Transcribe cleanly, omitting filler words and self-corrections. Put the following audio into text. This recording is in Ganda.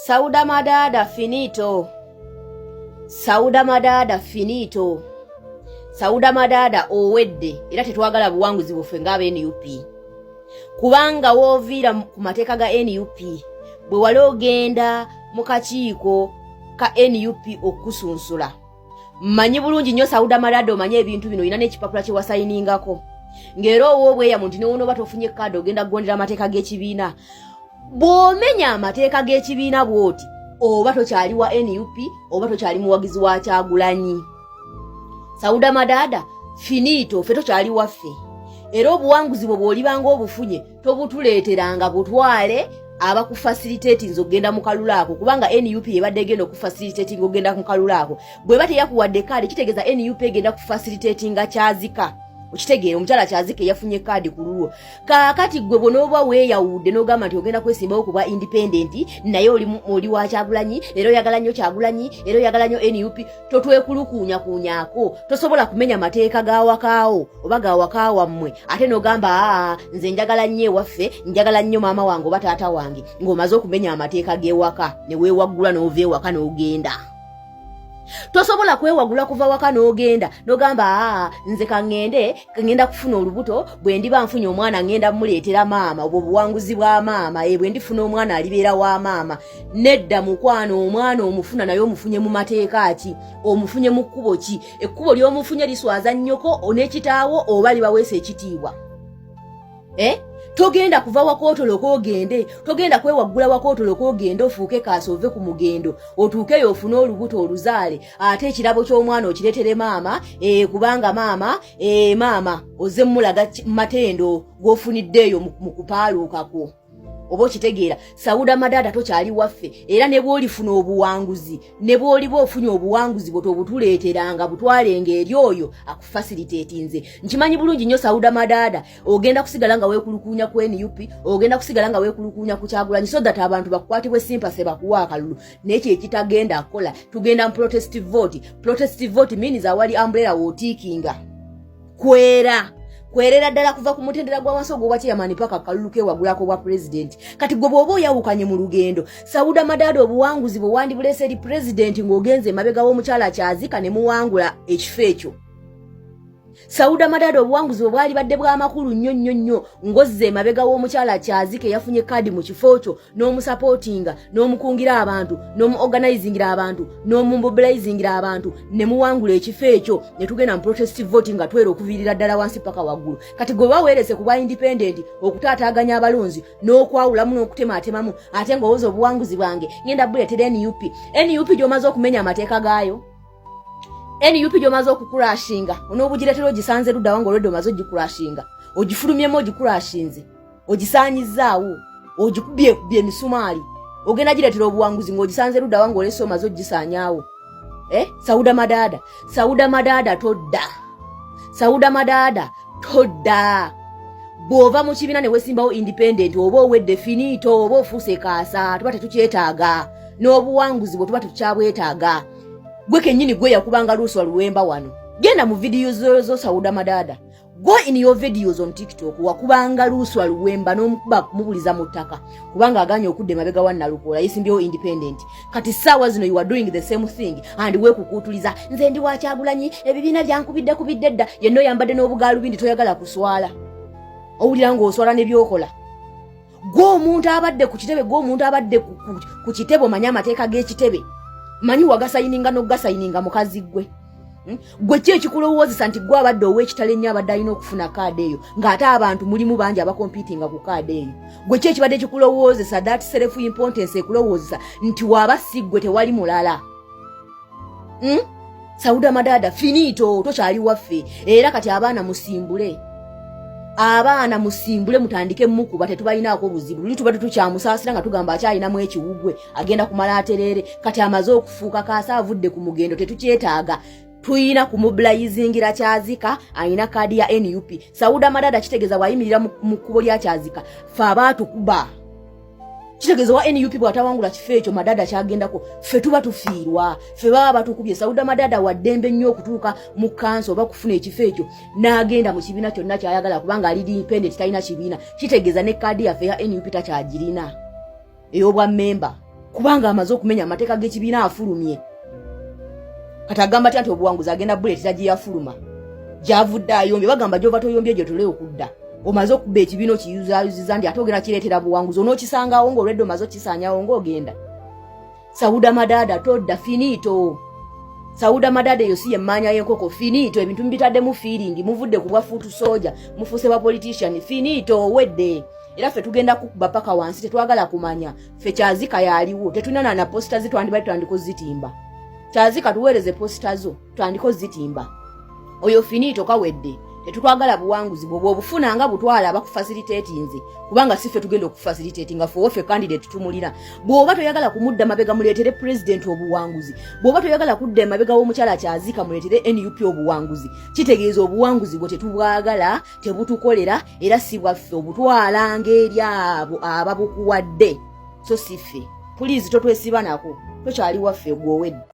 Sauda Madaada finito. Sauda Madaada finito. Sauda Madaada owedde, era tetwagala buwanguzi buffe ng'aba NUP. Kubanga wooviira ku mateeka ga NUP, bwe wali ogenda mu kakiiko ka NUP okukusunsula. Mmanyi bulungi nnyo, Sauda Madaada, omanye ebintu bino, olina n'ekipapula kye wasayiningako ng'era owa obweyamu nti newonooba tofunye kaadi ogenda kugondera amateeka g'ekibiina. Bw'omenya amateeka g'ekibiina bw'oti, oba tokyali wa NUP, oba tokyali muwagizi wa Kyagulanyi. Sauda Madaada finito, ffe tokyali waffe, era obuwanguzi bwe bw'olibanga obufunye tobutuleeteranga, butwale abakufacilitatinze okugenda mu kalulu ako, kubanga NUP ebadde egenda okufacilitatinga okugenda mu kalulu ako. Bweba teyakuwadde kaadi, kitegeeza NUP egenda kufacilitatinga Kyazika. Okitegeera? Omukyala Kyazika eyafunye kaadi ku lulwo. Kaakati gwe bwonooba weeyawudde n'ogamba nti ogenda kwesimbawo ku bwa independent, naye oli wa Kyagulanyi, era oyagala nnyo Kyagulanyi, era oyagala nnyo NUP, totwekulukuunyakuunyaako. Tosobola kumenya mateeka ga wakaawo oba ga waka wammwe, ate n'ogamba, "Aa, nze njagala nnyo ewaffe, njagala nnyo maama wange oba taata wange," ng'omaze okumenya amateeka g'ewaka ne weewaggula n'ova ewaka n'ogenda. Tosobola kwewagula kuva waka n'ogenda n'ogamba, "Aa, nze kaŋŋende, ŋŋenda kufuna olubuto, bwe ndiba nfunye omwana ŋŋenda muleetera maama, obwo buwanguzi bwa maama, e bwe ndifuna omwana alibeera wa maama." Nedda mukwano, omwana omufuna, naye omufunye mu mateeka ki? Omufunye mu kkubo ki? Ekkubo ly'omufunye liswaza nnyoko n'ekitaawo oba libaweesa ekitiibwa? Eh? Togenda kuva wakootoloka ogende, togenda kwewaggula wakootoloka ogende ofuuke kaasi, ove ku mugendo, otuukeyo ofune olubuto oluzaale, ate ekirabo ky'omwana okireetere maama, kubanga maama, maama ozze mulaga matendo g'ofuniddeeyo mu kupaaluukakwo. Oba okitegeera? Sauda Madaada tokyali waffe, era ne bw'olifuna obuwanguzi, ne bw'oliba ofunye obuwanguzi bwe, tobutuleeteranga, butwalenga eri oyo akufacilitatinze. Nkimanyi bulungi nnyo, Sauda Madaada, ogenda kusigala nga weekulukuunya ku NUP, ogenda kusigala nga weekulukuunya ku Kyagulanyi, so that abantu bakukwatibwe sympathy bakuwa akalulu. Naye kye kitagenda kukola. Tugenda mu protest vote. Protest vote means awali umbrella wootiikinga kwera kwerera ddala kuva ku mutendera gwa wansi ogwobwa chairman paka kalulu kewagulako bwa pulezidenti. Kati gwe bw'oba oyawukanye mu lugendo, Sauda Madaada, obuwanguzi bwe wandibuleese eri pulezidenti ng'ogenze emabega w'omukyala Kyazika ne muwangula ekifo ekyo. Sauda Madaada, obuwanguzi bwe bwali badde bw'amakulu nnyo nnyo nnyo ng'ozza emabega w'omukyala Kyazika eyafunye kaadi mu kifo kyo, n'omusapootinga, n'omukungira abantu, n'omuorganizingira abantu, n'omumobilizingira abantu, ne muwangula ekifo ekyo, ne tugenda mu protest vote nga twera okuviirira ddala wansi paka waggulu. Kati gwe baweerese ku bwa independent okutaataaganya abalonzi n'okwawulamu n'okutemaatemamu, ate ng'owoza, "Obuwanguzi bwange ngenda buleetera NUP." NUP gy'omaze okumenya amateeka gaayo, NUP gy'omaze okukurashinga, onoobugireetera ogisanze luddawa ng'olwedde omaze ogikurashinga, ogifulumyemu, ogikurashinze, ogisaanyizaawo, ogikubyekubye emisumaali? Ogenda gireetera obuwanguzi ng'ogisanze luddawa ng'olese omaze ogisaanyaawo? Eh? Sauda Madaada, Sauda Madaada todda, Sauda Madaada todda. Bw'ova mu kibiina ne wesimbawo independent, oba owedde, finito, oba ofuuse kaasa, tuba tetukyetaaga n'obuwanguzi bwe tuba tetukyabwetaaga. Gwe kennyini gwe yakubanga Luswa Luwemba wano. Genda mu vidiyo zo, Sauda Madaada, go in your videos on TikTok, wakubanga Luswa Luwemba n'omukuba kumubuliza mu ttaka kubanga aganye okudda emabega wa Nalukoola yesimbyewo independent. Kati saawa zino you are doing the same thing and weekukuutuliza, "Nze ndi wakyagulanyi, ebibiina byankubidde kubidde dda." Yenna oyambadde n'obugaalubindi, toyagala kuswala, owulira ng'oswala ne byokola. Gwe omuntu abadde ku kitebe, gwe omuntu abadde ku kitebe, omanye amateeka g'ekitebe, manyi wagasayininga n'okugasayininga. Mukazi gwe, Gwe ki ekikulowoozesa nti gwe abadde ow'ekitalo ennyo abadde alina okufuna kaadi eyo, ng'ate abantu mulimu bangi abakompitinga ku kaadi eyo? Gwe ki ekibadde kikulowoozesa, that self importance ekulowoozesa nti waaba si ggwe tewali mulala, Sauda Madaada finito, tokyali waffe. Era kati abaana musimbule, abaana musimbule, mutandike mukuba, tetubalinaako buzibu. Luli tuba tetukyamusaasira nga tugamba akyalinamu ekiwugwe, agenda kumala atereere. Kati amaze okufuuka kaasa, avudde ku mugendo, tetukyetaaga. Tuyina kumumobilizingira Kyazika ayina kaadi ya NUP. Sauda Madaada kitegeeza bw'ayimirira mu kkubo lya Kyazika, fe abaatukuba, kitegeeza wa NUP bw'atawangula kifo ekyo Madaada kyagendako, ffe tuba tufiirwa, ffe baba batukubye. Sauda Madaada waddembe nnyo okutuuka mu kanso oba kufuna ekifo ekyo n'agenda mu kibiina kyonna kyayagala, kubanga ali independent, talina kibiina. Kitegeeza ne kaadi yaffe ya NUP takyagirina ey'obwa memba, kubanga Kubanga amaze okumenya amateeka g'ekibiina, afulumye. Kati agamba tya nti obuwanguzi agenda buleetera gye yafuluma, gyavudde ayombye? Bagamba gyova toyombye gye tole okudda. Omaze okuba ekibiina, okiyuzayuziza nti ate ogenda kireetera buwanguzi, onookisangawo ng'olwedde omaze okisaanyawo ng'ogenda. Sauda Madaada, todda, finito. Sauda Madaada, eyo si yemmaanya y'enkoko, finito. Ebintu mubitaddemu feeling, muvudde ku bwa foot soldier, mufuuse ba politician. Finito, owedde. Era ffe tugenda kukuba paka wansi, tetwagala kumanya. Ffe Kyazika yaliwo, tetulina na poster zi, twandibadde tutandika ozitimba. Kyazika, tuweereze poster zo, tutandika ozitimba. Oyo finito, kawedde. Tetutwagala buwanguzi bwe, bwobufuna nga butwala abakufacilitatinze, kubanga si ffe tugenda okufacilitatinga. Ffe owaffe candidate tumulina. Bw'oba toyagala kumudda mabega, muleetere president obuwanguzi. Bw'oba toyagala kudda emabega w'omukyala Kyazika, muleetere NUP obuwanguzi. Kitegeeza obuwanguzi bwe tetubwagala, tebutukolera, era si bwaffe. Obutwala ng'eri abo ababukuwadde, so si ffe. Please, totwesiba nako, tokyali waffe, gwowedde.